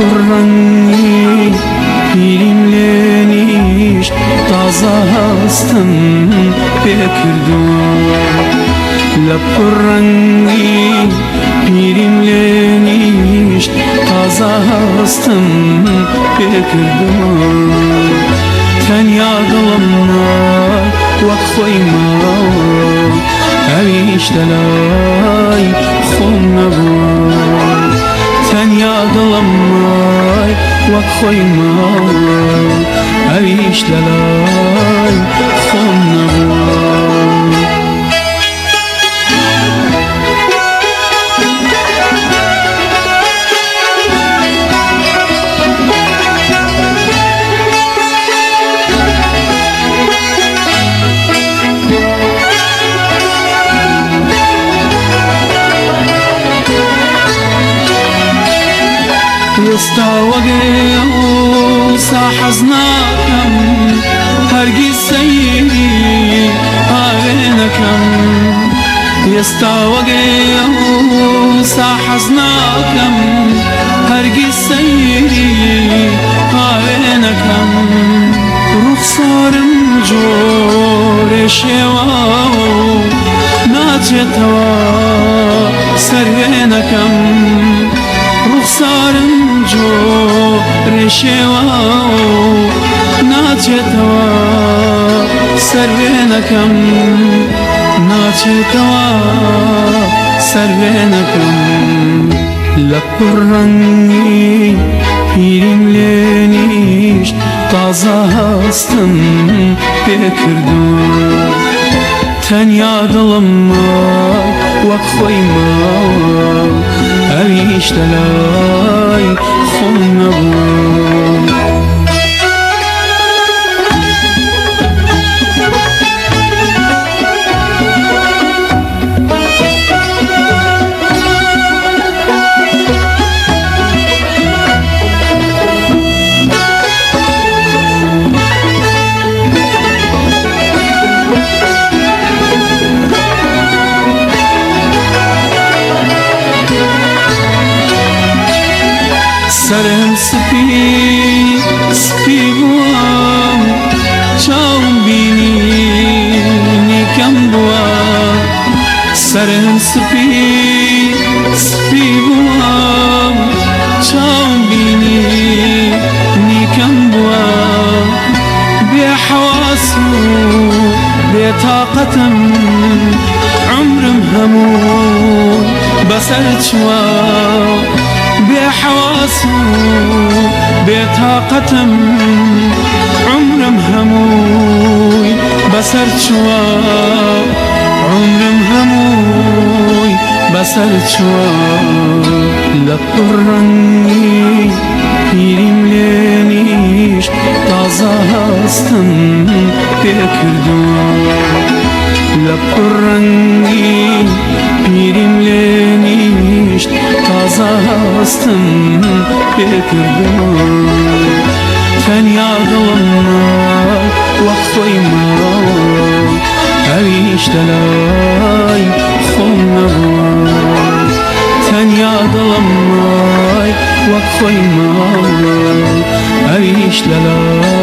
پڕ ڕەنگی پیریم لێ نیشت تازە هەستم پێ کردووە. لە پڕ ڕەنگی پیریم لێ نیشت تازە هەستم پێ کردووە. تەنیا دڵم وەک خۆی ماوە، ئەویش لەلای خۆم نەبووە. تەنیا دڵم وەک خۆی ماوە، ئەویش لەلای خۆم نەبووە. ئێستا وەگێ ئەوسا حەز ناکەم، هەرگیز سەیری ئاوێنەکەم. ئێستا وەگێ ئەوسا حەز ناکەم، هەرگیز سەیری ئاوێنەکەم. ڕوخسارم جۆرێ شێواوە و ناچێتەوە سەروێنەکەم. ڕوخسارم جۆرێ شێواوە و ناچێتەوە سەروێنەکەم. ناچێتەوە سەروێنەکەم. لە پڕ ڕەنگی پیریم لێ نیشت تازە هەستم پێ کردووە. تەنیا دڵم وەک خۆی ماوە، ئەویش لەلای خۆم نەبووە. سەرم سپی سپی بووە، چاوم بینینی کەم بووە. سەرم سپی سپی بووە، چاوم بینینی کەم بووە. بێ حەواس و بێ تاقەتم، عومرم هەموو بەسەر چووە. بێ حەواس و بێ تاقەتم، عومرم هەمووی بەسەر چووە. عومرم هەمووی بەسەر چووە. لە پڕ ڕەنگی پیریم لێ نیشت تازە هەستم پێ کردووە. لە پڕ ڕەنگی پیریم لێ نیشت تازە هەستم پێ کردووە. تەنیا دڵم وەک خۆی ماوە، ئەویش لەلای خۆم نەبووە. تەنیا دڵم وەک خۆی ماوە، ئەویش لەلای